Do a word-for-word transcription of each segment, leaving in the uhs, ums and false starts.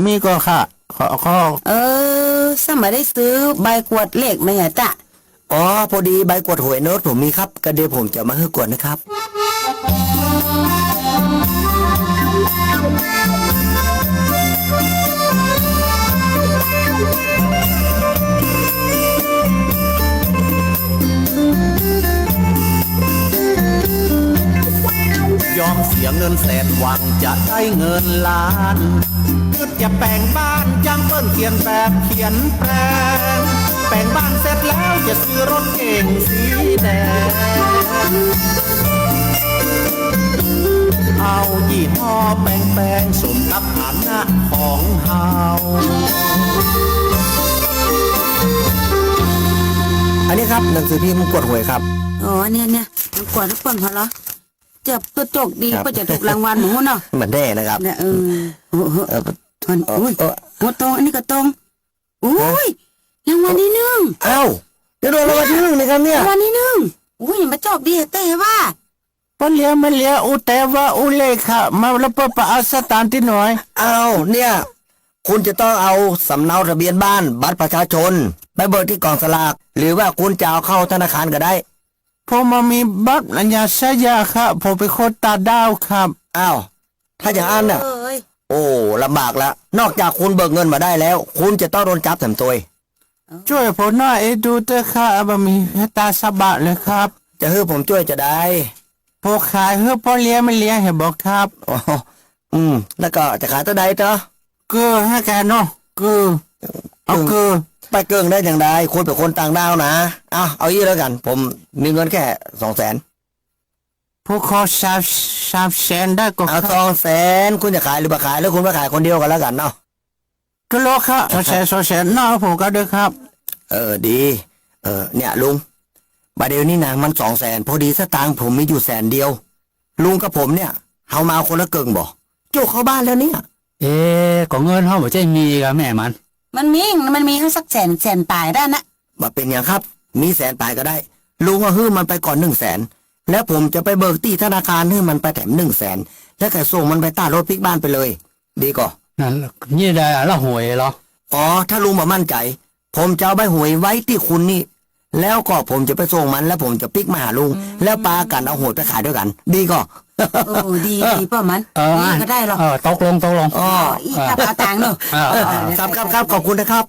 มีก่อค่ะ ขอ ขอ เออ สมัยได้ซื้อใบกวดเลขมาหยังจ๊ะ อ๋อ พอดีใบกวดหวยโน้ตผมมีครับ ก็เดี๋ยวผมจะมาหื้อกวดนะครับ ยอมเสียเงินแสนหวังจะได้เงินล้าน กึ๊ดจะแป๋งบ้านจ้างเปิ้นเขียนแบบเขียนแปลน แป๋งบ้านเสร็จแล้วจะซื้อรถเก๋งสีแดง เอายี่ห้อแปงๆ สมกับฐานะของเฮา อันนี้ครับ หนังสือพิมพ์กวดหวยครับ อ๋อ เนี่ย เนี่ย กวดทุกคนเขาเหรอ จะเปื้อโจคดี ครับ เปื้อจะถูกรางวัลหมดเนาะ มันแน่นะครับ เนี่ย เออ โอ้โห เออ มัน เออ อุ้ย เออ หัวตรง อันนี้ก็ตรง อุ้ย รางวัลที่หนึ่ง อ้าว เดี๋ยวโดนรางวัลที่หนึ่งนะครับเนี่ย รางวัลที่หนึ่ง อุ้ย มาโจคดีเต้ว่า ป้อเหลีย มาเหลีย อู้แต๋ว่าอู้เลขค่ะ มาแล้วป้อไปเอาสตางค์ตี้ไหน อ้าว เนี่ย คุณจะต้องเอาสำเนาทะเบียนบ้าน บัตรประชาชน ไปเบิกที่กองสลาก หรือว่าคุณจะเอาเข้าธนาคารก็ได้ ผมบ่มีบัตรอันยาใช้ยาค่ะ ผมเป็นคนต๋างด้าวครับ อ้าว ถ้าอย่างนั้นน่ะ เอ้ย โอ้ ลำบากละ นอกจากคุณเบิกเงินมาได้แล้ว คุณจะต้องโดนจับแถมตวย ช่วยผมหน่อยเอดูเต๊อะค่ะ บ่มีใผต๋าสักบาทเลยครับ จะหื้อผมช่วยจะใด ผมขายหื้อป้อเหลีย มาเหลีย เหียบ่ครับ อ๋อ อืม แล้วก็จะขายเต้าใดเต๊อะ เกือหื้อแกเนาะ เกือ เอาเกือ ไปเกิ่งได้จังใด คุณเป็นคนต่างด้าวนะ เอา เอาอี้แล้วกั๋น ผมมีเงินแค่สองแสน ผมขอสาม สามแสนได้ก่อ เอา ครับ สองแสน คุณจะขายหรือบ่ขาย แล้วคุณมาขายคนเดียวกั๋นแล้วกั๋นเนาะ ก็รอครับ สองแสน สองแสน เนาะ ผมก็ด้วยครับ เออ ดี เออ เนี่ยลุง บ่าเดี่ยวนี้นะ มันสองแสน พอดีสตางค์ผมมีอยู่แสนเดียว ลุงกับผมเนี่ย เฮามาเอาคนละเกิ่งบ่ โจคเข้าบ้านแล้วเนี่ย เอ๊ะ ก็เงินเฮาบ่ใจ้มีก่ะแม่มัน มันมี มันมีสักแสน แสนป๋ายได้นะ บ่เป๋นหยังครับ มีแสนป๋ายก็ได้ ลุงก็หื้อมันไปก่อนหนึ่งแสน แล้วผมจะไปเบิกตี้ธนาคารหื้อมันไปแถมหนึ่งแสน แล้วก็ส่งมันไปต๋ารถปิ๊กบ้านไปเลย ดีก่อ นั่นแหละ นี่ได้ละหวยเหรอ อ๋อ ถ้าลุงบ่มั่นใจ๋ ผมจะเอาใบหวยไว้ตี้คุณนี่ แล้วก็ผมจะไปส่งมัน แล้วผมจะปิ๊กมาหาลุง แล้วปากั๋นเอาหวยไปขายด้วยกั๋น ดีก่อ โอ้ ดี ดีป้อมัน เออ ดีก็ได้หรอก เออ ตกลง ตกลง อ๋อ อีกครับ เอาตังค์เนาะ เออ เออ เออ ครับ ครับ ครับ ขอบคุณนะครับ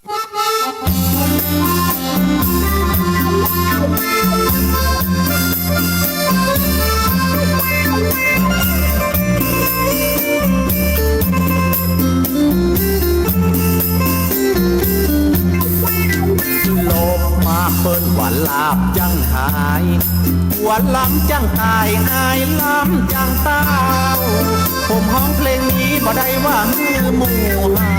หลบมาเปิ้นว่าลาบจั้งหาย หัวลำจั้งต๋าย อายลำจั้งเต้า ผมฮ้องเพลงนี้บ่ได้ว่าหื้อหมู่หา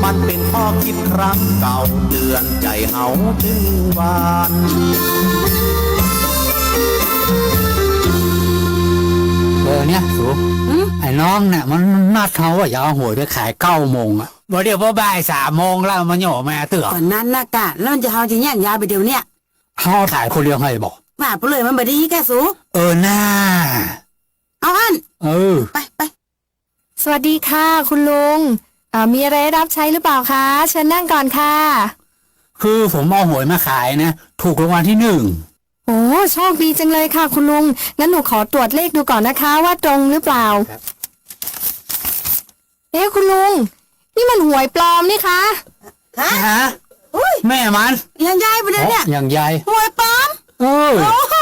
มันเป๋นข้อคิดครั้งเก่า เตื๋อนใจ๋เฮาตึงวาน เออ เนี่ย สู หืม ไอ้น้องเนี่ย มันนัดเฮาว่าจะเอาหวยไปขายเก้าโมงอะ บ่าเดี่ยวพอบ่ายสามโมงแล้ว มันยังบ่มาเตื้อ ก่อนนั้นนะกะ แล้วมันจะ เฮาจะแยกย้ายไปเดี๋ยวเนี้ย เฮาขายคนเดียวไงบ่ ว่าไปเลยมันบ่ดีแกสู เออ น่า เอาอั้น เออ ไป ไป สวัสดีค่ะ คุณลุง เอ่อ มีอะไรให้รับใช้หรือเปล่าคะ เชิญนั่งก่อนค่ะ คือผมเอาหวยมาขายนะ ถูกรางวัลที่หนึ่ง โอ้ โชคดีจังเลยค่ะ คุณลุง งั้นหนูขอตรวจเลขดูก่อนนะคะ ว่าตรงหรือเปล่า ครับ เอ๊ะ คุณลุง นี่มันหวยปลอมนี่คะ ฮะ ฮะ อุ๊ย แม่มัน ยังใหญ่ไปเลยเนี่ย อ๋อ ยังใหญ่ หวยปลอม เออ โอ้โห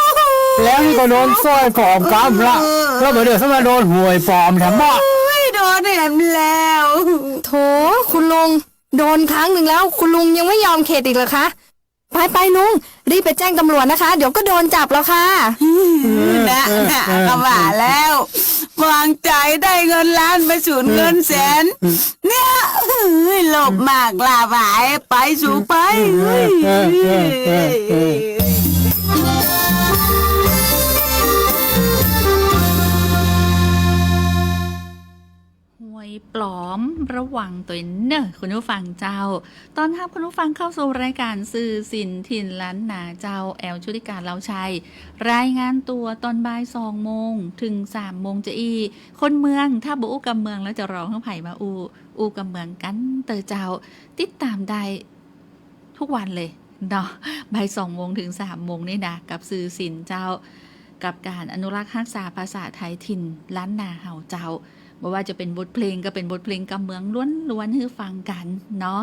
แล้วนี่ก็โดนสร้อยปลอมกำละ เออ แล้วบ่าเดี่ยวสมาโดนหวยปลอมแถมบ่า โอ้ย โดนแถมแล้ว โถ คุณลุง โดนครั้งหนึ่งแล้ว คุณลุงยังไม่ยอมเข็ดอีกเหรอคะ ไปไปลุง รีบไปแจ้งตำรวจนะคะ เดี๋ยวก็โดนจับแล้วค่ะ นะ นะ ก็ว่าแล้ว วางใจ๋ได้เงินล้านไปสูญเงินแสน เนี่ย เฮ้ย โลภมากล้าหาญ ไปสูไป เฮ้ย หวย ปลอมระวังตวยเน่อ คุณผู้ฟังเจ้า ต้อนฮับคุณผู้ฟังเข้าสู่รายก๋านสื่อศิลป์ถิ่นล้านนาเจ้า แอล ชุติกา เลาชัย รายงานตั๋วตอนบ่ายสองโมงเถิงสามโมงจะอี้ คนเมือง ถ้าบ่อู้กำเมืองแล้วจะรอหื้อใผมาอู้ อู้กำเมืองกั๋นเต๊อะเจ้า ติดต๋ามได้ กู้วันเลยเนาะ บ่ายสองโมงเถิงสามโมงนี่นะ กับสื่อศิลป์เจ้า กับก๋านอนุรักษ์ฮักษาภาษาไทยถิ่นล้านนาเฮาเจ้า บ่ว่าจะเป๋นบทเพลงก็เป๋นบทเพลงกำเมืองล้วนๆ หื้อฟังกั๋นเนาะ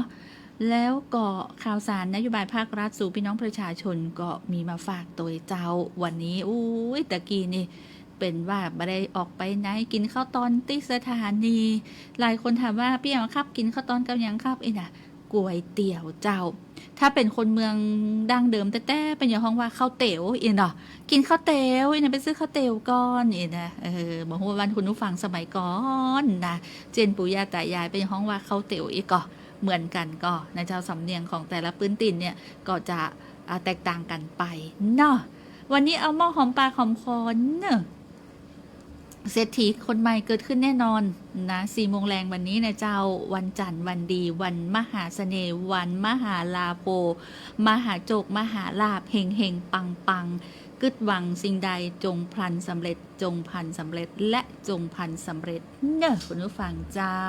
แล้วก็ข่าวสารนโยบายภาครัฐสู่ปี้น้องประชาชนก็มีมาฝากตวยเจ้า วันนี้ อุ๊ย ตะกี้นี่ เป๋นว่าบ่ได้ออกไปไหน กิ๋นข้าวตอนตี้สถานี หลายคนถามว่า ปี้แอ๋มครับ กิ๋นข้าวตอนกับหยังครับ อี้นะ ก๋วยเตี๋ยวเจ้า ถ้าเป๋นคนเมืองดั้งเดิมแต๊ๆ เปิ้นจะฮ้องว่าข้าวเตี๋ยวอี้เนาะ กิ๋นข้าวเตี๋ยวอี้นะ ไปซื้อข้าวเตี๋ยวก่อนอี้นะ เออ บ่ฮู้ว่าบ้านคุณผู้ฟังสมัยก่อนนะ เจ้นปู่ย่าต๋ายายเปิ้นจะฮ้องว่าข้าวเตี๋ยวอี้ก่อ เหมือนกั๋นก่อนะเจ้า สำเนียงของแต่ละพื้นถิ่นเนี่ยก็จะ อ่า แตกต่างกั๋นไปเนาะ วันนี้เอาหม้อหอมปากหอมคอเน่อ เศรษฐีคนใหม่เกิดขึ้นแน่นอนนะ สี่โมงแลงวันนี้นะเจ้า วันจันทร์วันดี วันมหาเสน่ห์ วันมหาลาโภ มหาโจค มหาลาภ เฮงๆ ปังๆ กึ๊ดหวังสิ่งใดจงพลันสำเร็จ จงพลันสำเร็จ และจงพลันสำเร็จเน่อ คุณผู้ฟังเจ้า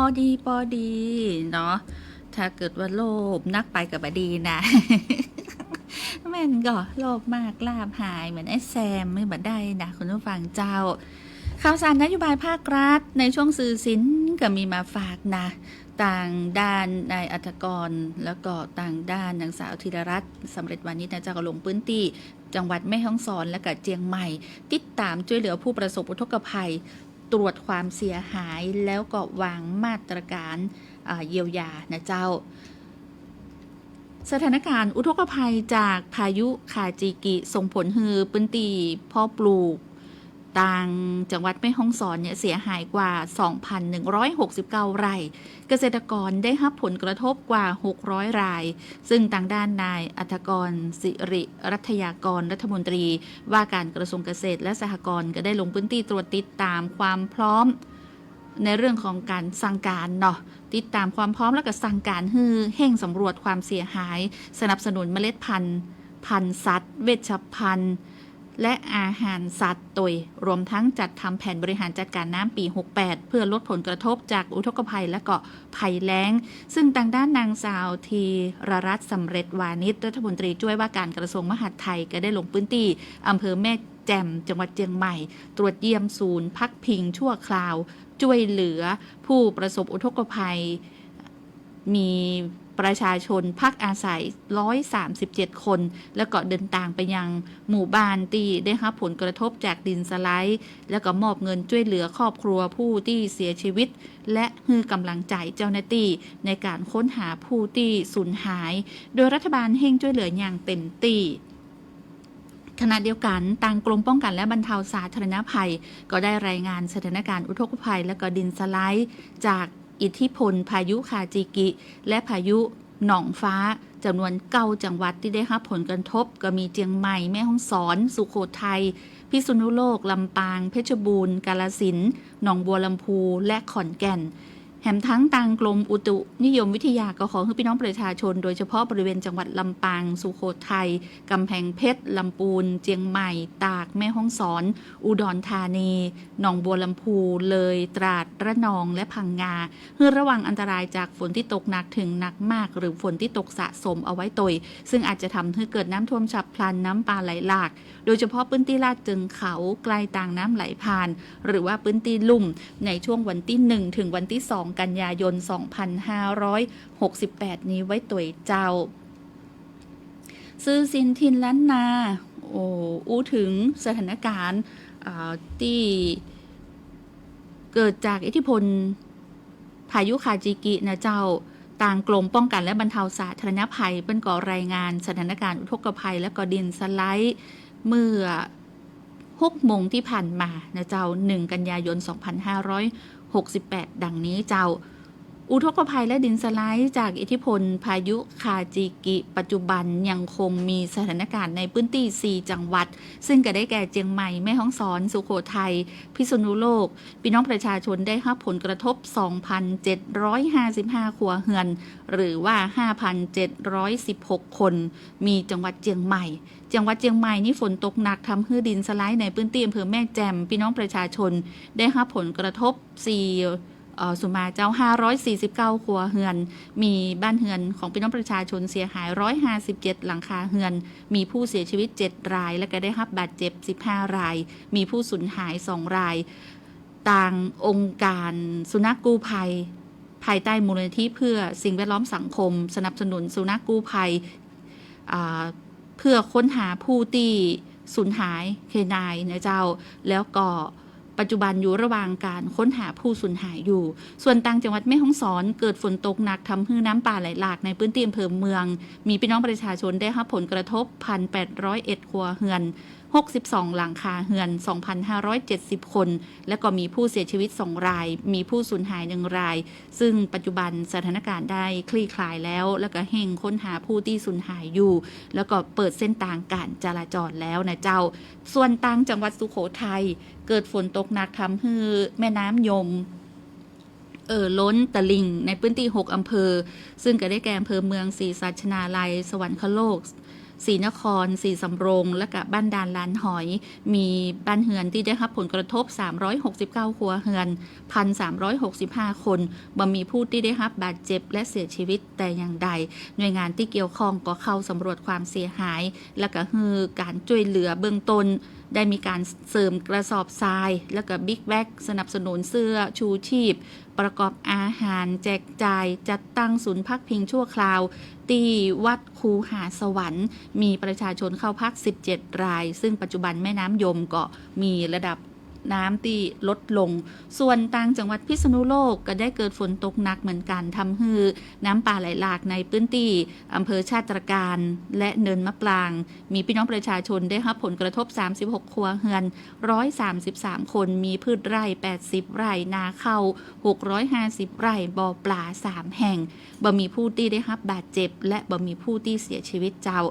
อดีปอดีเนาะ ถ้าเกิดว่าโลภนักไปก็บ่ดีนะ แม่นก่อ โลภมากลาภหาย เหมือนไอ้แซม ไม่บ่ได้นะ คุณผู้ฟังเจ้า ข่าวสารนโยบายภาครัฐในช่วงซื่อศิลป์ก็มีมาฝากนะ ตางด้านนายอัฐกร แล้วก็ตางด้านนางสาวธีรรัตน์ สำเร็จวานิชนะเจ้า ก็ลงพื้นที่จังหวัดแม่ฮ่องสอนและก็เจียงใหม่ ติดตามช่วยเหลือผู้ประสบอุทกภัย ตรวจความเสียหาย แล้วก็วางมาตรการ อ่า เยียวยานะเจ้า สถานการณ์อุทกภัยจากพายุคาจิกิส่งผลหื้อพื้นที่เพาะปลูก ตางจังหวัดแม่ฮ่องสอนเนี่ยเสียหายกว่า สองพันหนึ่งร้อยหกสิบเก้า ไร่ เกษตรกรได้ฮับผลกระทบกว่า หกร้อย ราย ซึ่งตางด้านนายอัฐกร สิริรัตยากร รัฐมนตรีว่าการกระทรวงเกษตรและสหกรณ์ ก็ได้ลงพื้นที่ตรวจติดตามความพร้อม ในเรื่องของก๋านสั่งก๋านเนาะ ติดตามความพร้อมแล้วก็สั่งก๋านหื้อเฮ่งสำรวจความเสียหาย สนับสนุนเมล็ดพันธุ์ พันธุ์สัตว์ เวชภัณฑ์ และอาหารสัตว์ตวย รวมทั้งจัดทำแผนบริหารจัดการน้ำปี๋ หกแปด เพื่อลดผลกระทบจากอุทกภัยและก็ภัยแล้ง ซึ่งตางด้านนางสาวธีรรัตน์ สำเร็จวานิช รัฐมนตรีจ้วยว่าการกระทรวงมหาดไทย ก็ได้ลงพื้นที่อำเภอแม่แจ่ม จังหวัดเจียงใหม่ ตรวจเยี่ยมศูนย์พักพิงชั่วคราว จ้วยเหลือผู้ประสบอุทกภัย มีประชาชนพักอาศัย ร้อยสามสิบเจ็ด คน แล้วก็เดินตางไปยังหมู่บ้านตี้ได้ฮับผลกระทบจากดินสไลด์ แล้วก็มอบเงินจ้วยเหลือครอบครัวผู้ตี้เสียชีวิต และหื้อก๋ำลังใจ๋เจ้าหน้าตี้ในก๋านค้นหาผู้ตี้สูญหาย โดยรัฐบาลเฮ่งจ้วยเหลืออย่างเต็มตี้ ขณะเดียวกั๋น ตางกรมป้องกั๋นและบรรเทาสาธารณภัย ก็ได้รายงานสถานการณ์อุทกภัยและก็ดินสไลด์ จากอิทธิพลพายุคาจิกิ และพายุหนองฟ้า จ๋ำนวนเก้าจังหวัดตี้ได้ฮับผลกระทบ ก็มีเจียงใหม่ แม่ฮ่องสอน สุโขทัย พิษณุโลก ลำปาง เพชรบูรณ์ กาฬสินธุ์ หนองบัวลำภู และขอนแก่น แหมทั้งตางกรมอุตุนิยมวิทยาก็ขอหื้อปี้น้องประชาชน โดยเฉพาะบริเวณจังหวัดลำปาง สุโขทัย ก๋ำแพงเพชร ลำปูน เจียงใหม่ ตาก แม่ฮ่องสอน อุดรธานี หนองบัวลำภู เลย ตราด ระนอง และพังงา หื้อระวังอันตรายจากฝนตี้ตกหนักเถิงหนักมาก หรือฝนตี้ตกสะสมเอาไว้ตวย ซึ่งอาจจะทำหื้อเกิดน้ำท่วมฉับพลัน น้ำป่าไหลหลาก โดยเฉพาะพื้นตี้ลาดเจิงเขา ใก้ตางน้ำไหลผ่าน หรือว่าพื้นตี้ลุ่ม ในช่วงวันตี้หนึ่งถึงวันตี้สองกันยายน สองพันห้าร้อยหกสิบแปด นี้ไว้ตวยเจ้า ซื่อสินถิ่นล้านนา โอ้ อู้เถิงสถานการณ์ อ่า ตี้เกิดจากอิทธิพลพายุคาจิกินะเจ้า ตางกรมป้องกั๋นและบรรเทาสาธารณภัย เปิ้นก็รายงานสถานการณ์อุทกภัยและก็ดินสไลด์ เมื่อ หกโมงตี้ผ่านมานะเจ้า หนึ่งกันยายน สองพันห้าร้อยหกสิบแปด ดังนี้เจ้า อุทกภัยและดินสไลด์จากอิทธิพลพายุคาจิกิ ปัจจุบันยังคงมีสถานการณ์ในพื้นตี้สี่จังหวัด ซึ่งก็ได้แก่เจียงใหม่ แม่ฮ่องสอน สุโขทัย พิษณุโลก ปี้น้องประชาชนได้ฮับผลกระทบ สองพันเจ็ดร้อยห้าสิบห้า ครัวเฮือน หรือว่า ห้าพันเจ็ดร้อยสิบหก คน มีจังหวัดเจียงใหม่ จังหวัดเจียงใหม่นี้ฝนตกหนักทำหื้อดินสไลด์ในพื้นตี้อำเภอแม่แจ่ม ปี้น้องประชาชนได้ฮับผลกระทบสี่ เอ่อ สุมาเจ้า ห้าร้อยสี่สิบเก้า ครัวเฮือน มีบ้านเฮือนของปี้น้องประชาชนเสียหาย ร้อยห้าสิบเจ็ด หลังคาเฮือน มีผู้เสียชีวิตเจ็ดราย และก็ได้ฮับบาดเจ็บสิบห้าราย มีผู้สูญหายสองราย ตางองค์การสุนัขกู้ภัย ภายใต้มูลนิธิเพื่อสิ่งแวดล้อมสังคม สนับสนุนสุนัขกู้ภัย อ่า เพื่อค้นหาผู้ตี้สูญหาย เคนายน์ นะเจ้า แล้วก็ปัจจุบันอยู่ระหว่างการค้นหาผู้สูญหายอยู่ ส่วนตางจังหวัดแม่ฮ่องสอน เกิดฝนตกหนักทำหื้อน้ำป่าไหลหลากในพื้นตี้อำเภอเมือง มีปี้น้องประชาชนได้ฮับผลกระทบ พันแปดร้อยเอ็ด ครัวเฮือน หกสิบสอง หลังคาเฮือน สองพันห้าร้อยเจ็ดสิบ คน และก็มีผู้เสียชีวิตสองราย มีผู้สูญหายหนึ่งราย ซึ่งปัจจุบันสถานการณ์ได้คลี่คลายแล้ว แล้วก็เฮ่งค้นหาผู้ตี้สูญหายอยู่ แล้วก็เปิดเส้นตางก๋านจราจรแล้วนะเจ้า ส่วนตางจังหวัดสุโขทัย เกิดฝนตกหนักทำหื้อแม่น้ำยม เอ่อล้นตลิ่งในพื้นตี้หกอำเภอ ซึ่งก็ได้แก่อำเภอเมือง ศรีสัชนาลัย สวรรคโลก ศรีนคร ศรีสำโรง และกะบ้านด่านลานหอย มีบ้านเฮือนตี้ได้ฮับผลกระทบ สามร้อยหกสิบเก้า ครัวเฮือน พันสามร้อยหกสิบห้า คน บ่มีผู้ตี้ได้ฮับบาดเจ็บและเสียชีวิตแต่อย่างใด หน่วยงานตี้เกี่ยวข้องก็เข้าสำรวจความเสียหาย และกะหื้อก๋านจ้วยเหลือเบื้องต้น ได้มีก๋านเสริมกระสอบทราย และกะบิ๊กแบ็ก สนับสนุนเสื้อชูชีพ ประกอบอาหาร แจกจ่าย จัดตั้งศูนย์พักพิงชั่วคราว ตี้วัดคูหาสวรรค์ มีประชาชนเข้าพัก สิบเจ็ด ราย ซึ่งปัจจุบันแม่น้ำยมก็มีระดับน้ำตี้ลดลง ส่วนตางจังหวัดพิษณุโลกก็ได้เกิดฝนตกหนักเหมือนกั๋น ทำหื้อน้ำป่าไหลหลากในพื้นตี้อำเภอชาตรการ และเนินมะปราง มีพี่น้องประชาชนได้ฮับผลกระทบ สามสิบหก ครัวเฮือน ร้อยสามสิบสาม คน มีพืชไร่ แปดสิบ ไร่ นาข้าว หกร้อยห้าสิบ ไร่ บ่อปลา สาม แห่ง บ่มีผู้ตี้ได้ฮับบาดเจ็บ และบ่มีผู้ตี้เสียชีวิตเจ้า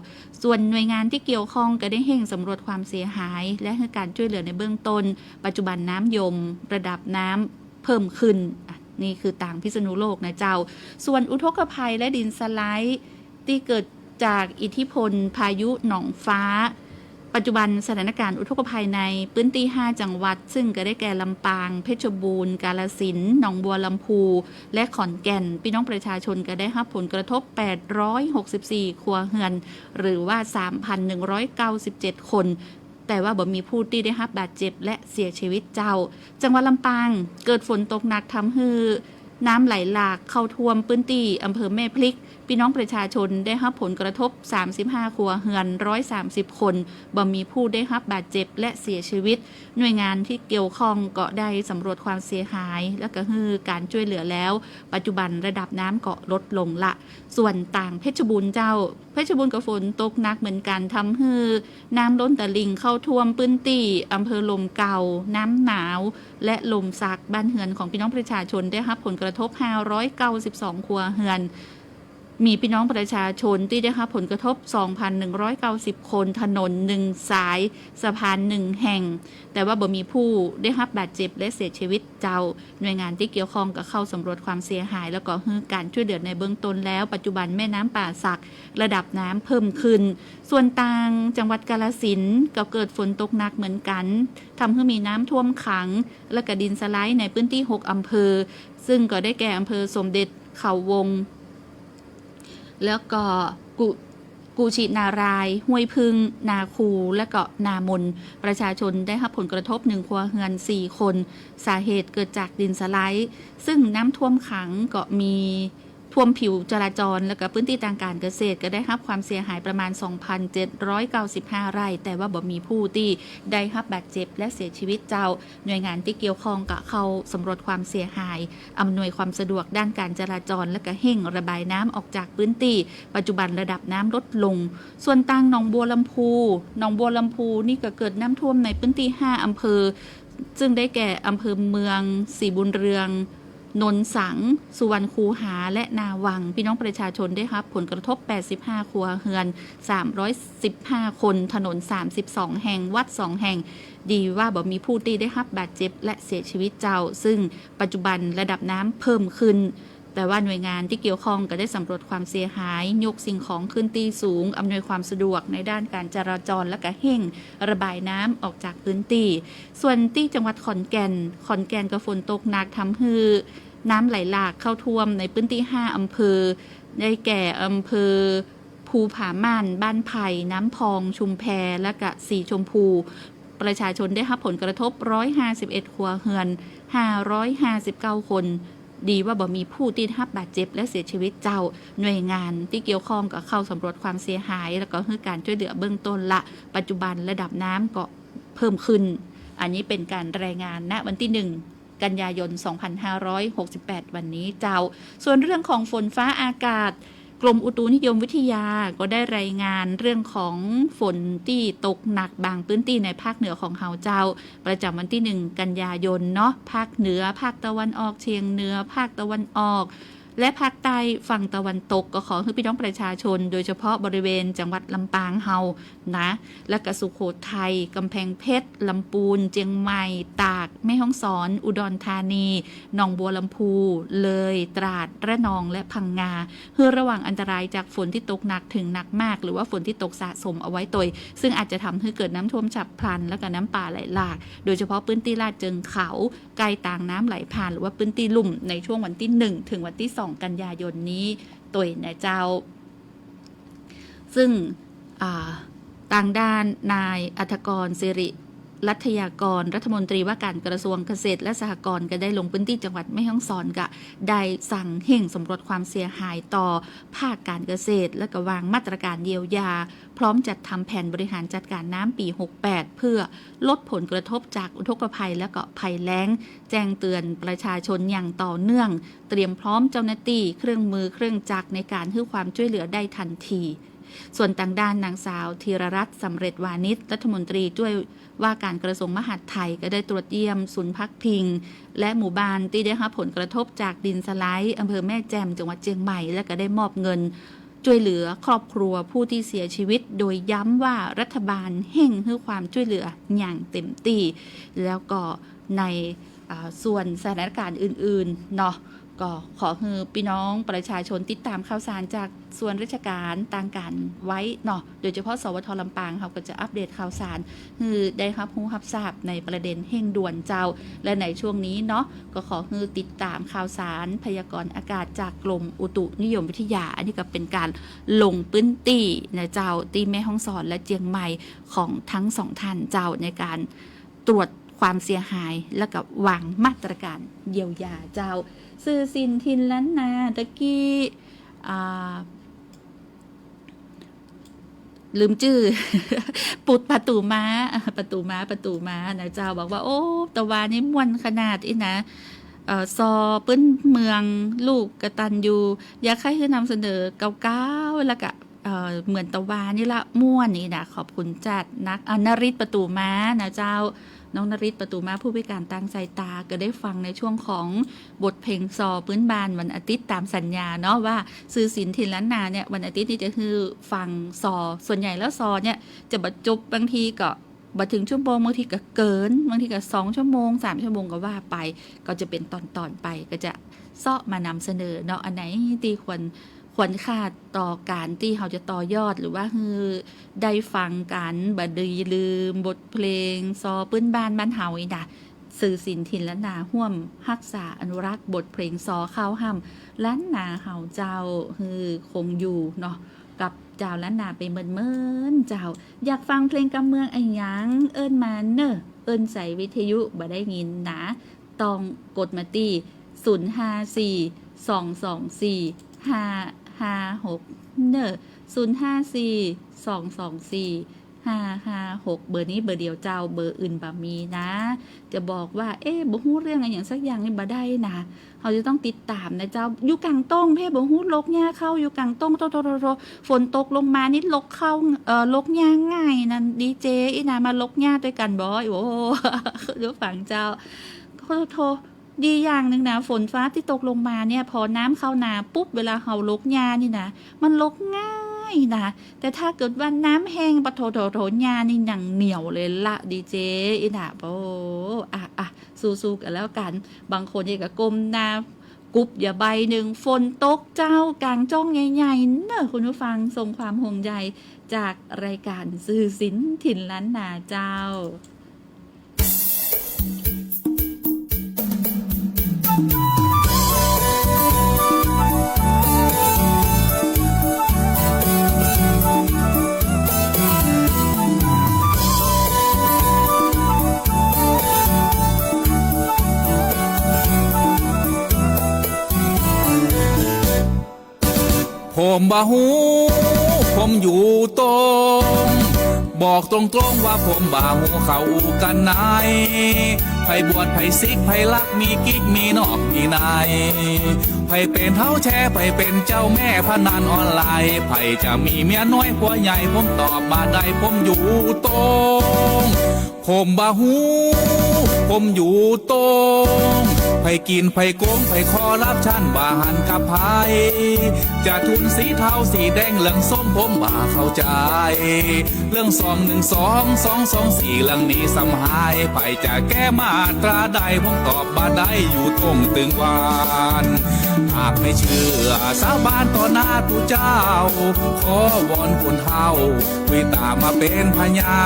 ส่วนหน่วยงานตี้เกี่ยวข้องก็ได้เฮ่งสำรวจความเสียหาย และหื้อก๋านจ้วยเหลือในเบื้องต้น ปัจจุบันน้ำยม ระดับน้ำเพิ่มขึ้น อ่ะ นี่คือตางพิษณุโลกนะเจ้า ส่วนอุทกภัยและดินสไลด์ตี้เกิดจากอิทธิพลพายุหนองฟ้า ปัจจุบันสถานการณ์อุทกภัยในพื้นตี้ ห้า จังหวัด ซึ่งก็ได้แก่ลำปาง เพชรบูรณ์ กาฬสินธุ์ หนองบัวลำภู และขอนแก่น พี่น้องประชาชนก็ได้ฮับผลกระทบ แปดร้อยหกสิบสี่ ครัวเฮือน หรือว่า สามพันหนึ่งร้อยเก้าสิบเจ็ด คน แต่ว่าบ่มีผู้ตี้ได้ฮับบาดเจ็บและเสียชีวิตเจ้า จังหวัดลำปาง เกิดฝนตกหนักทำหื้อน้ำไหลหลากเข้าท่วมพื้นตี้อำเภอแม่พริก พี่น้องประชาชนได้ฮับผลกระทบ สามสิบห้า ครัวเฮือน ร้อยสามสิบ คน บ่มีผู้ได้ฮับบาดเจ็บและเสียชีวิต หน่วยงานตี้เกี่ยวข้องก็ได้สำรวจความเสียหาย และก็หื้อก๋านจ้วยเหลือแล้ว ปัจจุบันระดับน้ำก็ลดลงละ ส่วนตางเพชรบูรณ์เจ้า เพชรบูรณ์ก็ฝนตกหนักเหมือนกั๋น ทำหื้อน้ำล้นตลิ่งเข้าท่วมพื้นตี้อำเภอลมเก่า น้ำหนาว และลมสัก บ้านเฮือนของพี่น้องประชาชนได้ฮับผลกระทบ ห้าร้อยเก้าสิบสอง ครัวเฮือน มีพี่น้องประชาชนตี้ได้ฮับผลกระทบ สองพันหนึ่งร้อยเก้าสิบ คน ถนนหนึ่งสาย สะพานหนึ่งแห่ง แต่ว่าบ่มีผู้ได้ฮับบาดเจ็บและเสียชีวิตเจ้า หน่วยงานตี้เกี่ยวข้องก็เข้าสำรวจความเสียหาย แล้วก็หื้อก๋านจ้วยเหลือในเบื้องต้นแล้ว ปัจจุบันแม่น้ำป่าสักระดับน้ำเพิ่มขึ้น ส่วนตางจังหวัดกาฬสินธุ์ก็เกิดฝนตกหนักเหมือนกั๋น ทำหื้อมีน้ำท่วมขัง และก็ดินสไลด์ในพื้นตี้ หก อำเภอ ซึ่งก็ได้แก่อำเภอสมเด็จ เขาวง แล้วก็กุ กุชินารายณ์ ห้วยผึ้ง นาคู และก็นามน ประชาชนได้ฮับผลกระทบ หนึ่ง ครัวเฮือน สี่ คน สาเหตุเกิดจากดินสไลด์ ซึ่งน้ำท่วมขังก็มีท่วมผิวจราจร และก็พื้นตี้ตางก๋านเกษตรก็ได้ฮับความเสียหายประมาณ สองพันเจ็ดร้อยเก้าสิบห้า ไร่ แต่ว่าบ่มีผู้ตี้ได้ฮับบาดเจ็บและเสียชีวิตเจ้า หน่วยงานตี้เกี่ยวข้องก็เข้าสำรวจความเสียหาย อำนวยความสะดวกด้านการจราจร และก็เฮ่งระบายน้ำออกจากพื้นตี้ ปัจจุบันระดับน้ำลดลง ส่วนตางหนองบัวลำภู หนองบัวลำภูนี่ก็เกิดน้ำท่วมในพื้นตี้ ห้า อำเภอ ซึ่งได้แก่อำเภอเมือง ศรีบุญเรือง โนนสัง สุวรรณคูหา และนาวัง พี่น้องประชาชนได้ฮับผลกระทบ แปดสิบห้า ครัวเฮือน สามร้อยสิบห้า คน ถนน สามสิบสอง แห่ง วัด สอง แห่ง ดีว่าบ่มีผู้ตี้ได้ฮับบาดเจ็บและเสียชีวิตเจ้า ซึ่งปัจจุบันระดับน้ำเพิ่มขึ้น แต่ว่าหน่วยงานตี้เกี่ยวข้องก็ได้สำรวจความเสียหาย ยกสิ่งของขึ้นตี้สูง อำนวยความสะดวกในด้านการจราจร และก็เฮ่งระบายน้ำออกจากพื้นตี้ ส่วนตี้จังหวัดขอนแก่น ขอนแก่นก็ฝนตกหนักทำหื้อน้ำไหลหลากเข้าท่วมในพื้นตี้ ห้า อำเภอ ได้แก่อำเภอภูผาม่าน บ้านไผ่ น้ำพอง ชุมแพ และก็สีชมพู ประชาชนได้ฮับผลกระทบ ร้อยห้าสิบเอ็ด ครัวเฮือน ห้าร้อยห้าสิบเก้า คน ดีว่าบ่มีผู้ตี้ฮับบาดเจ็บและเสียชีวิตเจ้า หน่วยงานตี้เกี่ยวข้องก็เข้าสำรวจความเสียหาย แล้วก็หื้อก๋านจ้วยเหลือเบื้องต้นละ ปัจจุบันระดับน้ำก็เพิ่มขึ้น อันนี้เป๋นก๋านรายงาน ณ วันตี้ หนึ่ง กันยายน สองพันห้าร้อยหกสิบแปด วันนี้เจ้า ส่วนเรื่องของฝนฟ้าอากาศ กรมอุตุนิยมวิทยาก็ได้รายงานเรื่องของฝนตี้ตกหนักบางพื้นตี้ในภาคเหนือของเฮาเจ้า ประจ๋ำวันตี้ หนึ่ง กันยายนเนาะ ภาคเหนือ ภาคตะวันออกเฉียงเหนือ ภาคตะวันออก และภาคใต้ฝั่งตะวันตกก็ขอหื้อพี่น้องประชาชน โดยเฉพาะบริเวณจังหวัดลำปางเฮานะ และก็สุโขทัย กำแพงเพชร ลำปูน เจียงใหม่ ตาก แม่ฮ่องสอน อุดรธานี หนองบัวลำภู เลย ตราด ระนอง และพังงา หื้อระวังอันตรายจากฝนที่ตกหนักถึงหนักมาก หรือว่าฝนที่ตกสะสมเอาไว้ตวย ซึ่งอาจจะทำให้เกิดน้ำท่วมฉับพลัน และก็น้ำป่าไหลหลาก โดยเฉพาะพื้นที่ลาดเชิงเขา ใก้ตางน้ำไหลผ่าน หรือว่าพื้นที่ลุ่ม ในช่วงวันตี้หนึ่งถึงวันตี้สองกันยายนนี้ตวยนะเจ้า ซึ่ง อ่า ตางด้านนายอธกร สิริรัตยากร รัฐมนตรีว่าการกระทรวงเกษตรและสหกรณ์ ก็ได้ลงพื้นที่จังหวัดแม่ฮ่องสอน ก็ได้สั่งเฮ่งสำรวจความเสียหายต่อภาคการเกษตร และก็วางมาตรการเยียวยา พร้อมจัดทำแผนบริหารจัดการน้ำปีหกแปด เพื่อลดผลกระทบจากอุทกภัยและก็ภัยแล้ง แจ้งเตือนประชาชนอย่างต่อเนื่อง เตรียมพร้อมเจ้าหน้าตี้ เครื่องมือเครื่องจักรในการหื้อความช่วยเหลือได้ทันที ส่วนตางด้านนางสาวธีรรัตน์ สำเร็จวานิช รัฐมนตรีจ้วยว่าการกระทรวงมหาดไทย ก็ได้ตรวจเยี่ยมศูนย์พักพิง และหมู่บ้านตี้ได้ฮับผลกระทบจากดินสไลด์ อำเภอแม่แจ่ม จังหวัดเจียงใหม่ และก็ได้มอบเงิน จ้วยเหลือครอบครัวผู้ตี้เสียชีวิต โดยย้ำว่ารัฐบาลเฮ่งหื้อความจ้วยเหลืออย่างเต็มตี้ แล้วก็ใน อ่า ส่วนสถานการณ์อื่นๆ เนาะ ก็ขอหื้อพี่น้องประชาชนติดตามข่าวสารจากส่วนราชการตางก๋านไว้เนาะ โดยเฉพาะ สวท ลำปาง เขาก็จะอัปเดตข่าวสาร หื้อได้ฮับฮู้ฮับทราบในประเด็นเฮ่งด่วนเจ้า และในช่วงนี้เนาะ ก็ขอหื้อติดตามข่าวสารพยากรณ์อากาศจากกรมอุตุนิยมวิทยา อันนี้ก็เป็นการลงพื้นที่นะเจ้า ตี้แม่ฮ่องสอนและเจียงใหม่ของทั้งสองท่านเจ้า ในการตรวจความเสียหาย และก็วางมาตรการเยียวยาเจ้า สื่อสินถิ่นล้านนาตะกี้ อ่า ลืมจื้อ ปุดประตูม้า อ่ะ ประตูม้า ประตูม้านะเจ้า บอกว่า โอ้ ตะวานี่ม่วนขนาดอี้นะ เอ่อ ซอปื้นเมือง ลูกกตัญญู อยากใค่หื้อนำเสนอเก่าๆ แล้วก็ เอ่อ เหมือนตะวานี่ละ ม่วนอี้นะ ขอบคุณจัดนัก อ่ะ นฤทธิ์ประตูม้านะเจ้า น้องนฤทธิ์ประตูม้า ผู้พิการตางสายตา ก็ได้ฟังในช่วงของบทเพลงซอปื้นบ้านวันอาทิตย์ตามสัญญาเนาะ ว่าสื่อสินถิ่นล้านนาเนี่ย วันอาทิตย์นี่จะหื้อฟังซอ ส่วนใหญ่แล้วซอเนี่ยจะบ่จบ บางทีก็บ่เถิงชั่วโมง บางทีก็เกิน บางทีก็สองชั่วโมง สามชั่วโมงก็ว่าไป ก็จะเป็นตอนๆ ไป ก็จะเซาะมานำเสนอเนาะ อันไหนตี้ควร ควรค่าต่อก๋านตี้เฮาจะต่อยอด หรือว่าหื้อได้ฟังกั๋น บ่ดีลืมบทเพลงซอปื้นบ้านบ้านเฮาอี้นะ สื่อสินถิ่นล้านนาฮ่วมฮักษาอนุรักษ์บทเพลงซอเข้าฮ่ำล้านนาเฮาเจ้า หื้อคงอยู่เนาะ กับจาวล้านนาไปเมินๆ เจ้า อยากฟังเพลงกำเมืองอะหยัง เอิ้นมาเน่อ เอิ้นใส่วิทยุบ่ได้ยินนะ ต้องกดมาตี้ ศูนย์ห้าสี่ สองสองสี่ ห้าห้าหก เน่อ ศูนย์ห้าสี่ สองสองสี่ ห้าห้าหก เบอร์นี้เบอร์เดียวเจ้า เบอร์อื่นบ่มีนะ จะบอกว่า เอ๊ะ บ่ฮู้เรื่องอะหยังสักอย่างนี่บ่ได้นะ เฮาจะต้องติดตามนะเจ้า อยู่ก๋างต้งเพ่ บ่ฮู้รกหญ้าเข้า อยู่ก๋างต้ง โถ โถ โถ โถ ฝนตกลงมานี่รกเข้า เอ่อ รกหญ้าง่ายนั่น ดีเจอี้นะ มาลกหญ้าตวยกั๋นบ่ โอ้ ดูฟังเจ้า โถ โถ ดีอย่างนึ่งนะ ฝนฟ้าตี้ตกลงมาเนี่ย พอน้ำเข้านาปุ๊บ เวลาเฮาลกหญ้านี่นะ มันลกง่ายนะ แต่ถ้าเกิดว่าน้ำแห้งปะโถ โถ โถ หญ้านี่ยังเหนียวเลยละ ดีเจอี้นะ โอ้ อ่ะ อ่ะ สู้ๆ กั๋นแล้วกั๋น บางคนนี่ก็ก้มหน้ากุบอย่าใบนึ่ง ฝนตกเจ้า ก๋างจ้องใหญ่ๆ เน่อ คุณผู้ฟัง ส่งความห่วงใยจากรายการสื่อสินถิ่นล้านนาเจ้า ผมบ่ฮู้ ผมอยู่ตรง บอกตรงๆ ว่าผมบ่ฮู้เขาอู้กั๋นไหน ใผบวช ใผสิก ใผลัก มีกิ๊ก มีนอก มีใน ใผเป๋นเฒ่าแช ใผเป๋นเจ้าแม่พนันออนไลน์ ใผจะมีเมียน้อยผัวใหญ่ ผมตอบบ่ได้ ผมอยู่ตรง ผมบ่ฮู้ ผมอยู่ตรง ผกิ๋น ผโกง ผคอร์รัปชัน บ่หันกับใผ จะทุนสีเทาสีแดง เหลืองส้ม ผมบ่เข้าใจ๋ เรื่องสองหนึ่งสอง สองสองสี่ เรื่องนี้ซ้ำหาย ใผจะแก้มาตราใด ผมตอบบ่ได้ อยู่ตรงตึงวัน หากไม่เจื้อสาบานต่อหน้าตุ๊เจ้า ขอวอนคนเฒ่า วิตามาเป๋นพยา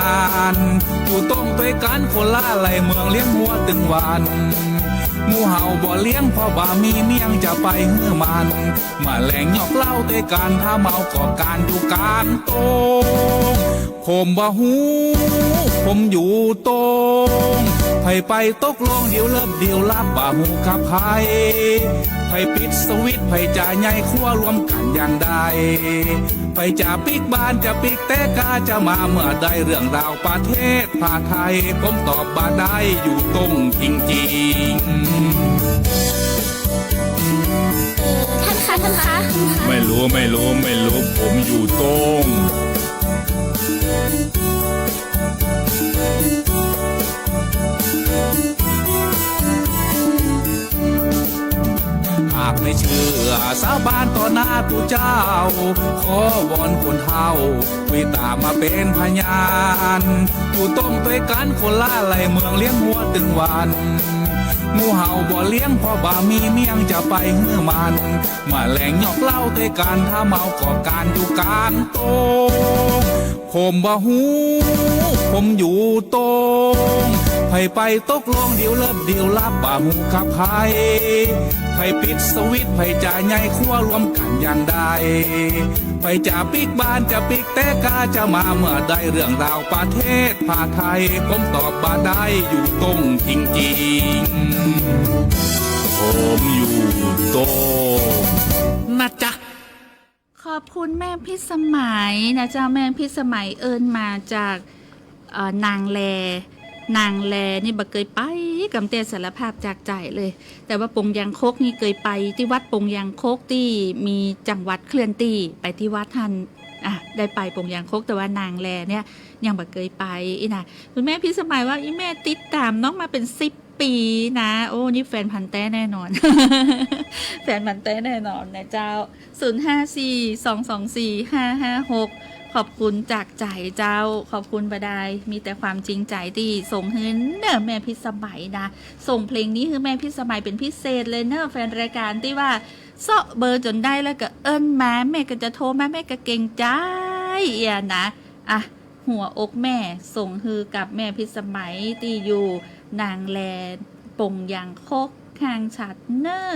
น อยู่ตรงตวยกั๋นคนละไล่เมือง เลี้ยงหัวตึงวัน หมู่เฮาบ่เลี้ยง เพราะบ่มีเมี่ยงจะไปหื้อมัน มาแลงยอกเหล้าตวยกั๋น ถ้าเมาก็ก๋านอยู่ก๋างตง ผมบ่ฮู้ ผมอยู่ตง ใผไปตกลงดิวเลิฟดิวลับ บ่ฮู้กับใผ ใผปิดสวิตช์ ใผจะใหญ่ครัวรวมกั๋นอย่างใด ใผจะปิ๊กบ้านจะปิ๊กแต๊กา จะมาเมื่อใด เรื่องราวประเทศผ้าไทย ผมตอบบ่ได้ อยู่ตงจริงๆ ท่านคะ ท่านคะ ไม่รู้ ไม่รู้ ไม่รู้ ผมอยู่ตง หากไม่เจื้อสาบานต่อหน้าตุ๊เจ้า ขอวอนคนเฒ่า วิตามาเป๋นพยาน อยู่ตงตวยกั๋นคนละไล่เมือง เลี้ยงหัวตึงวัน หมู่เฮาบ่เลี้ยง เพราะบ่มีเมี่ยงจะไปหื้อมัน มาแลงยอกเหล้าตวยกั๋น ถ้าเมาก็ก๋านอยู่ก๋างตง ผมบ่ฮู้ ผมอยู่ตง ใผไปตกลงดิวเลิฟดิวลับ บ่ฮู้กับใผ ใผปิดสวิตช์ ใผจะใหญ่ครัวรวมกั๋นอย่างใด ใผจะปิ๊กบ้านจะปิ๊กแต๊กา จะมาเมื่อใด เรื่องราวประเทศผ้าไทย ผมตอบบ่ได้ อยู่ตงจริงๆ ผมอยู่ตง นะจ๊ะ ขอบคุณแม่พิสมัยนะเจ้า แม่พิสมัยเอิ้นมาจาก เอ่อ นางแล นางแลนี่บ่เกยไปกำเตื้อ สารภาพจากใจ๋เลย แต่ว่าปงยางคกนี่เกยไป ตี้วัดปงยางคกตี้มีจังหวัดเคลื่อนตี้ ไปตี้วัดหั้น อ่ะ ได้ไปปงยางคก แต่ว่านางแลเนี่ยยังบ่เกยไป อี้นะ คุณแม่พิสมัยว่า อี้แม่ติดต๋ามน้องมาเป๋นสิบปี๋นะ โอ้ นี่แฟนพันธุ์แต๊แน่นอน แฟนพันธุ์แต๊แน่นอนนะเจ้า ศูนย์ห้าสี่ สองสองสี่ ห้าห้าหก ขอบคุณจากใจ๋เจ้า ขอบคุณบ่ดาย มีแต่ความจริงใจ๋ตี้ส่งหื้อเน่อแม่พิสมัยนะ ส่งเพลงนี้หื้อแม่พิสมัยเป๋นพิเศษเลยเน่อ แฟนรายก๋านตี้ว่าเซาะเบอร์จ๋นได้แล้วก็เอิ้นมา แม่ก็จะโทรมา แม่ก็เก๋งใจ๋เอี้ยนะ อ่ะ หัวอกแม่ส่งหื้อกับแม่พิสมัยตี้อยู่นางแล ปงยางคก ข้างฉัดเน่อ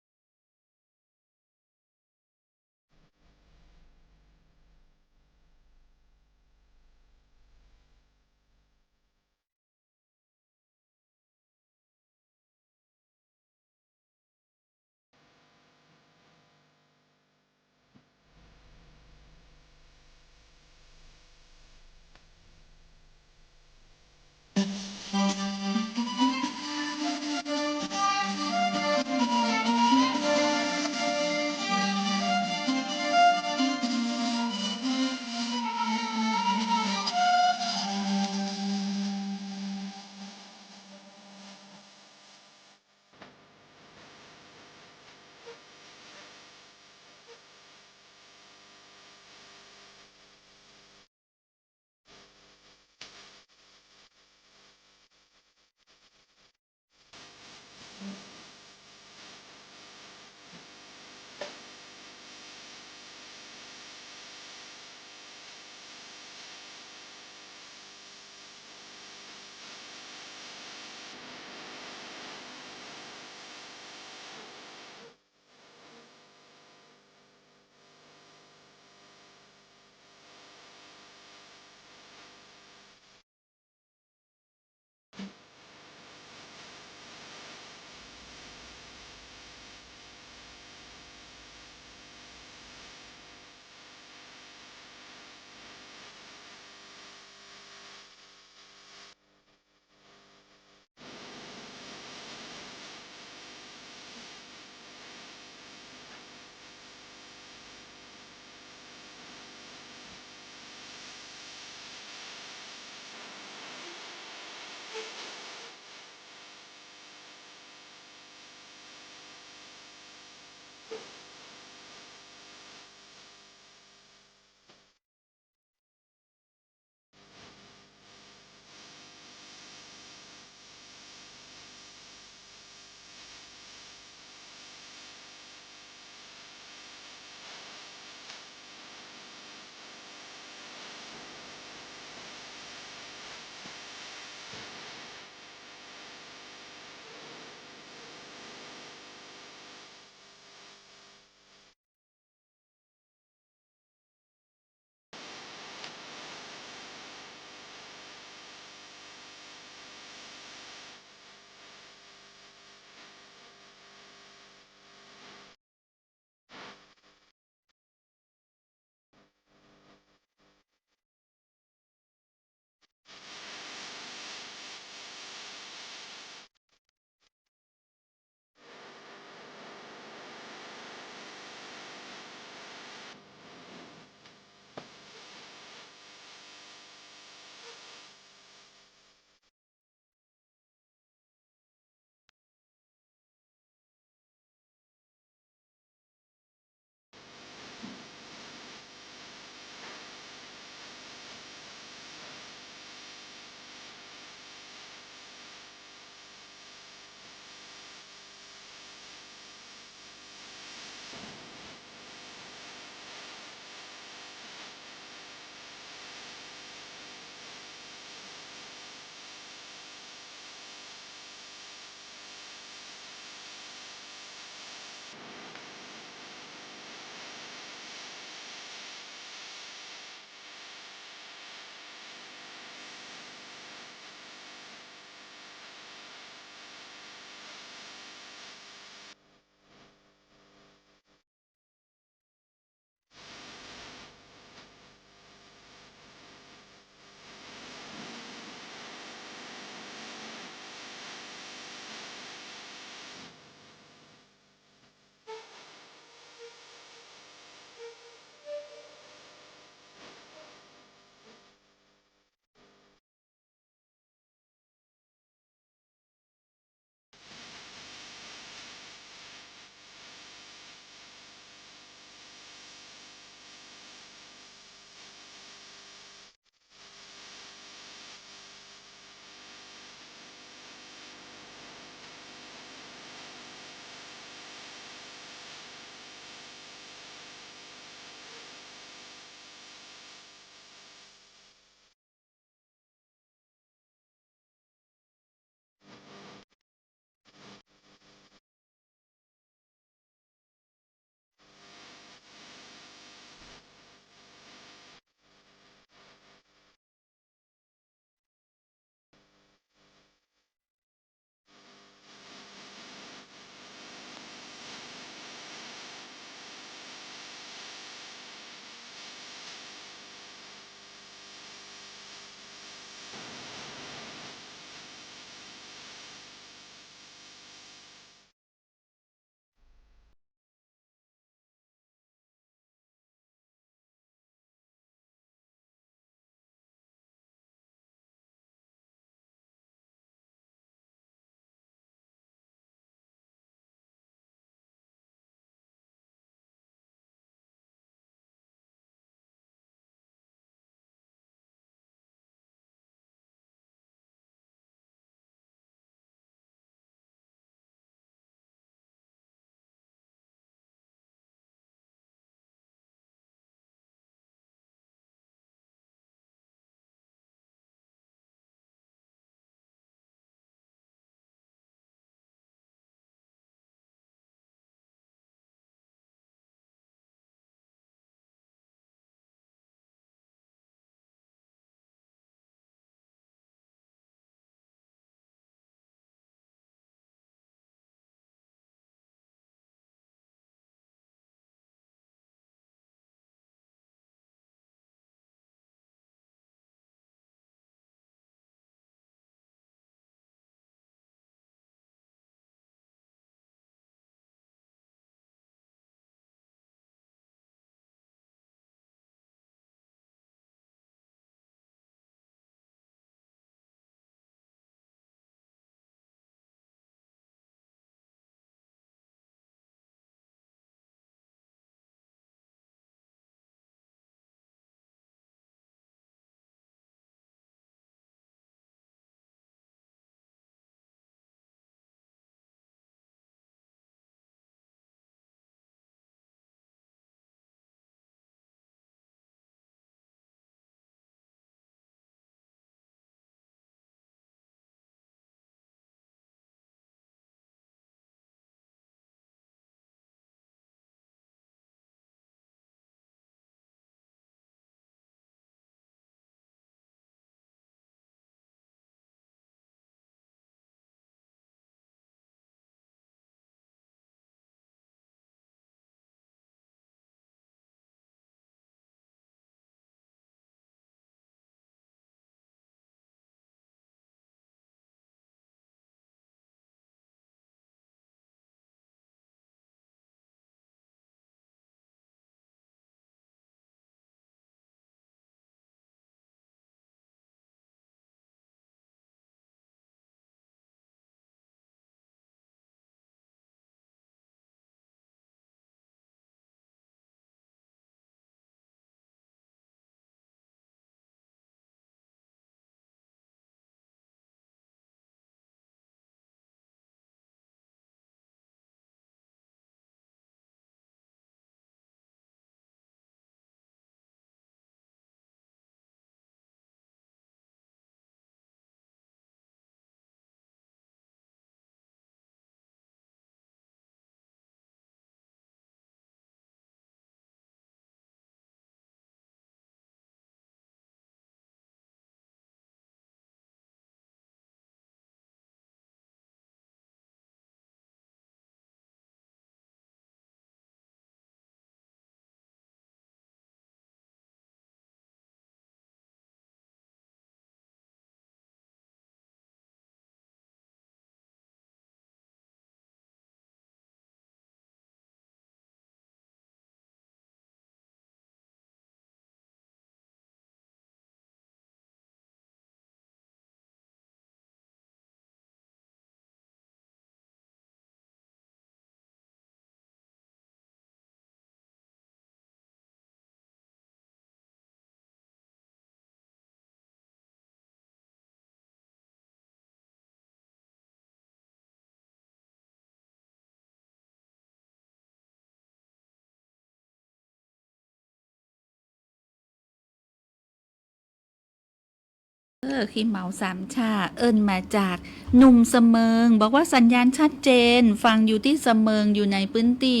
เออ ขี้เมาสามช่า เอิ้นมาจากหนุ่มเสมิง บอกว่าสัญญาณชัดเจน ฟังอยู่ตี้เสมิง อยู่ในพื้นตี้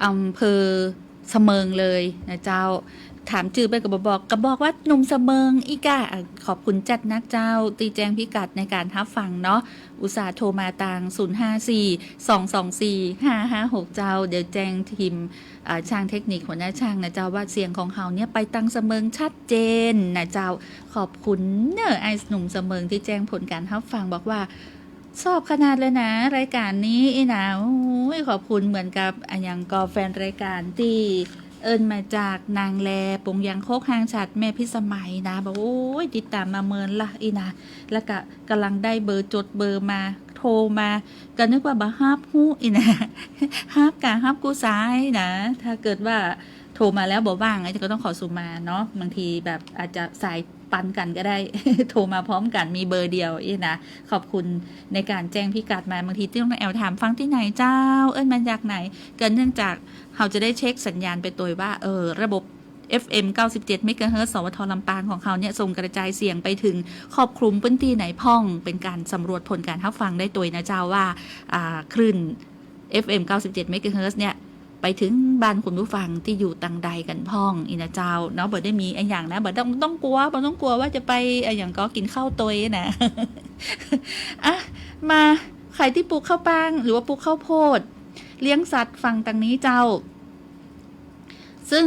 อำเภอเสมิงเลยนะเจ้า ถามจื้อไปก็บ่บอก ก็บอกว่าหนุ่มเสมิงอี้ก้า อ่ะ ขอบคุณจัดนักเจ้า ตี้แจ้งพิกัดในก๋านฮับฟังเนาะ อุตส่าห์โทรมาตาง ศูนย์ห้าสี่ สองสองสี่ ห้าห้าหก เจ้า เดี๋ยวแจ้งทีม อ่า ช่างเทคนิคหัวหน้าช่างนะเจ้า ว่าเสียงของเฮาเนี่ยไปตางเสมิงชัดเจนนะเจ้า ขอบคุณเน่อ ไอ้หนุ่มเสมิงตี้แจ้งผลก๋านฮับฟัง บอกว่า ชอบขนาดเลยนะ รายก๋านนี้อี้นะ โอ้ย ขอบคุณ เหมือนกับอะหยังก่อ แฟนรายก๋านตี้เอิ้นมาจากนางแล ปงยางคก ห้างฉัตร แม่พิสมัยนะ บอก โอ้ย ติดต๋ามมาเมินละอี้นะ แล้วก็ก่ำลังได้เบอร์ จดเบอร์มา โทรมา ก็นึกว่าบ่ฮับฮู้อี้นะ ฮับกาฮับกู้สายนะ ถ้าเกิดว่าโทรมาแล้วบ่ว่าง ก็ต้องขอสุมาเนาะ บางทีแบบอาจจะสายปันกั๋นก็ได้ โทรมาพร้อมกั๋น มีเบอร์เดียวอี้นะ ขอบคุณในก๋านแจ้งพิกัดมา บางทีตี้น้องแอลถามฟังตี้ไหนเจ้า เอิ้นมาจากไหน ก็เนื่องจากเฮาจะได้เช็คสัญญาณไปตวยว่า เออ ระบบ เอฟเอ็ม เก้าสิบเจ็ด เมกะเฮิรตซ์ สวท ลำปางของเฮาเนี่ย ส่งกระจายเสียงไปถึงครอบคลุมพื้นตี้ไหนพ่อง เป๋นก๋านสำรวจผลก๋านฮับฟังได้ตวยนะเจ้าว่า อ่า คลื่น เอฟเอ็ม เก้าสิบเจ็ด เมกะเฮิรตซ์ เนี่ย ไปถึงบ้านคุณผู้ฟังตี้อยู่ตางใดกั๋นพ่องอี้นะเจ้าเนาะ บ่ได้มีอะหยังนะ บ่ต้อง ต้องกั๋ว บ่ต้องกั๋วว่าจะไปอะหยังก่อ กิ๋นข้าวตวยนะ อ่ะ มา ใผตี้ปลูกข้าวป้าง หรือว่าปลูกข้าวโพด เลี้ยงสัตว์ ฟังตางนี้เจ้า ซึ่ง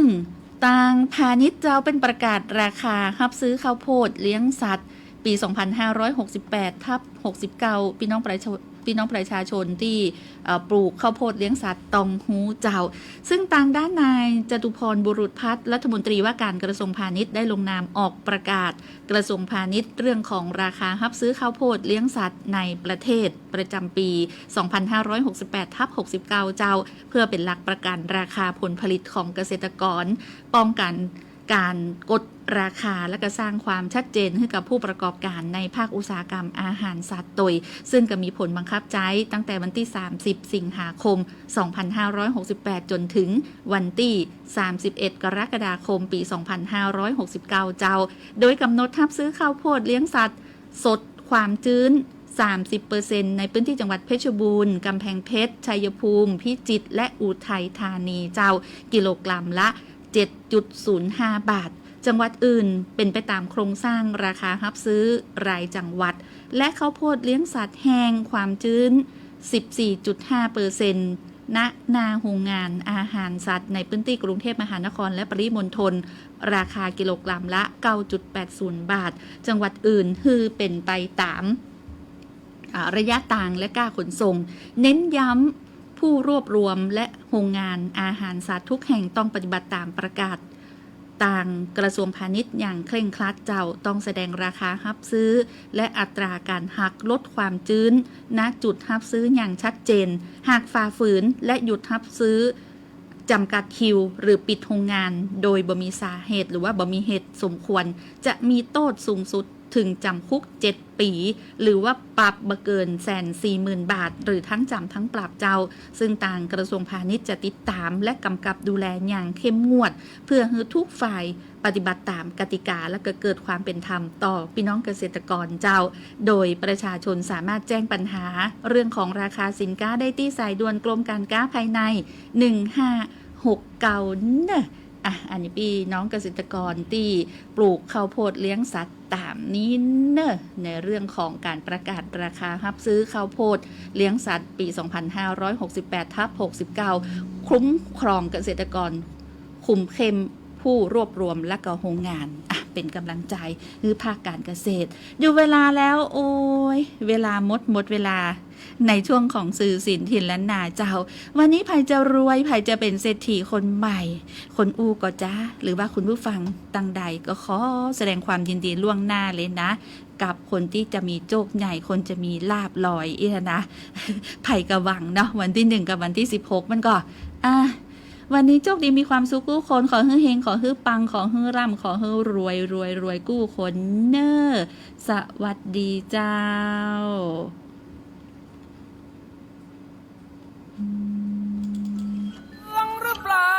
ตางพาณิชย์เจ้าเปิ้นประกาศราคาฮับซื้อข้าวโพดเลี้ยงสัตว์ ปี๋ สองพันห้าร้อยหกสิบแปดทับหกสิบเก้า ปี้น้องประชา ปี้น้องประชาชนตี้ เอ่อ ปลูกข้าวโพดเลี้ยงสัตว์ต้องฮู้เจ้า ซึ่งตางด้านนายจตุพร บุรุษพัฒน์ รัฐมนตรีว่าการกระทรวงพาณิชย์ ได้ลงนามออกประกาศกระทรวงพาณิชย์ เรื่องของราคาฮับซื้อข้าวโพดเลี้ยงสัตว์ในประเทศ ประจ๋ำปี๋ สองพันห้าร้อยหกสิบแปดทับหกสิบเก้า เจ้า เพื่อเป๋นหลักประกั๋นราคาผลผลิตของเกษตรกร ป้องกั๋นก๋านกดราคา และก็สร้างความชัดเจนหื้อกับผู้ประกอบก๋านในภาคอุตสาหกรรมอาหารสัตว์ตวย ซึ่งก็มีผลบังคับใจ๊ตั้งแต่วันตี้ สามสิบ สิงหาคม สองพันห้าร้อยหกสิบแปด จ๋นถึงวันตี้ สามสิบเอ็ด กรกฎาคม ปี๋ สองพันห้าร้อยหกสิบเก้า เจ้า โดยก๋ำหนดฮับซื้อข้าวโพดเลี้ยงสัตว์ สดความจื้น สามสิบเปอร์เซ็นต์ ในพื้นตี้จังหวัดเพชรบูรณ์ ก๋ำแพงเพชร ชัยภูมิ พิจิตร และอุทัยธานีเจ้า กิโลกรัมละ เจ็ดจุดศูนย์ห้า บาท จังหวัดอื่นเป๋นไปต๋ามโครงสร้างราคาฮับซื้อรายจังหวัด และข้าวโพดเลี้ยงสัตว์แห้งความจื้น สิบสี่จุดห้าเปอร์เซ็นต์ ณ หน้าโฮงงานอาหารสัตว์ในพื้นตี้กรุงเทพมหานครและปริมณฑล ราคากิโลกรัมละ เก้าจุดแปดศูนย์ บาท จังหวัดอื่นหื้อเป๋นไปต๋าม อ่า ระยะตางและก้าขนส่ง เน้นย้ำผู้รวบรวมและโฮงงานอาหารสัตว์ทุกแห่งต้องปฏิบัติต๋ามประกาศ ตางกระทรวงพาณิชย์อย่างเคร่งครัดเจ้า ต้องแสดงราคาฮับซื้อ และอัตราก๋านหักลดความจื้น ณ จุดฮับซื้ออย่างชัดเจน หากฝ่าฝืนและหยุดฮับซื้อ จ๋ำกัดคิว หรือปิดโฮงงาน โดยบ่มีสาเหตุ หรือว่าบ่มีเหตุสมควร จะมีโต้ษสูงสุดเถิงจ๋ำคุกเจ็ดปี๋ หรือว่าปรับบ่เกินแสนสี่หมื่นบาท หรือทั้งจ๋ำทั้งปรับเจ้า ซึ่งตางกระทรวงพาณิชย์จะติดต๋ามและกำกับดูแลอย่างเข้มงวด เพื่อหื้อทุกฝ่ายปฏิบัติต๋ามกติกา และก็เกิดความเป๋นธรรมต่อปี้น้องเกษตรกรเจ้า โดยประชาชนสามารถแจ้งปัญหาเรื่องของราคาสินค้าได้ตี้สายด่วนกรมการค้าภายใน หนึ่งห้าหกเก้า เน่อ อ่ะ อันนี้ปี้น้องเกษตรกรตี้ปลูกข้าวโพดเลี้ยงสัตว์ต๋ามนี้เน่อ ในเรื่องของก๋านประกาศราคาฮับซื้อข้าวโพดเลี้ยงสัตว์ปี๋ สองพันห้าร้อยหกสิบแปดทับหกสิบเก้า คุ้มครองเกษตรกร คุมเข้มผู้รวบรวมและก็โฮงงาน อ่ะ เป๋นก๋ำลังใจ๋หื้อภาคก๋านเกษตร ดูเวลาแล้ว โอ้ย เวลาหมด หมดเวลา ในช่วงของสื่อสินถิ่นล้านนาเจ้า วันนี้ใผจะรวย ใผจะเป๋นเศรษฐีคนใหม่ คนอู้ก่อจ๊ะ หรือว่าคุณผู้ฟังตังใด ก็ขอแสดงความยินดีล่วงหน้าเลยนะ กับคนตี้จะมีโจคใหญ่ คนจะมีลาภลอยอี้นะ ใผก็หวังเนาะ วันตี้หนึ่งกับวันตี้สิบหกมันก็ อ่ะ วันนี้โจคดีมีความสุขกู้คน ขอหื้อเฮง ขอหื้อปัง ขอหื้อร่ำ ขอหื้อรวย รวย รวยกู้คนเน่อ สวัสดีเจ้า หรือเปล่า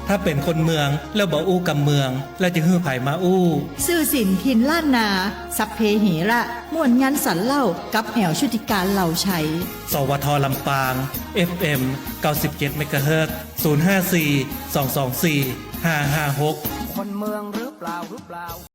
ถ้าเป๋นคนเมืองแล้วบ่อู้กำเมือง แล้วจะหื้อใผมาอู้ ซื่อสินถิ่นล้านนา สัพเพเหระ ม่วนงันสันเล่า กับแอ๋วชุติการ เหล่าไชย สวท ลำปาง เอฟเอ็ม เก้าสิบเจ็ด เมกะเฮิรตซ์ ศูนย์ห้าสี่ สองสองสี่ ห้าห้าหก คนเมืองหรือเปล่า หรือเปล่า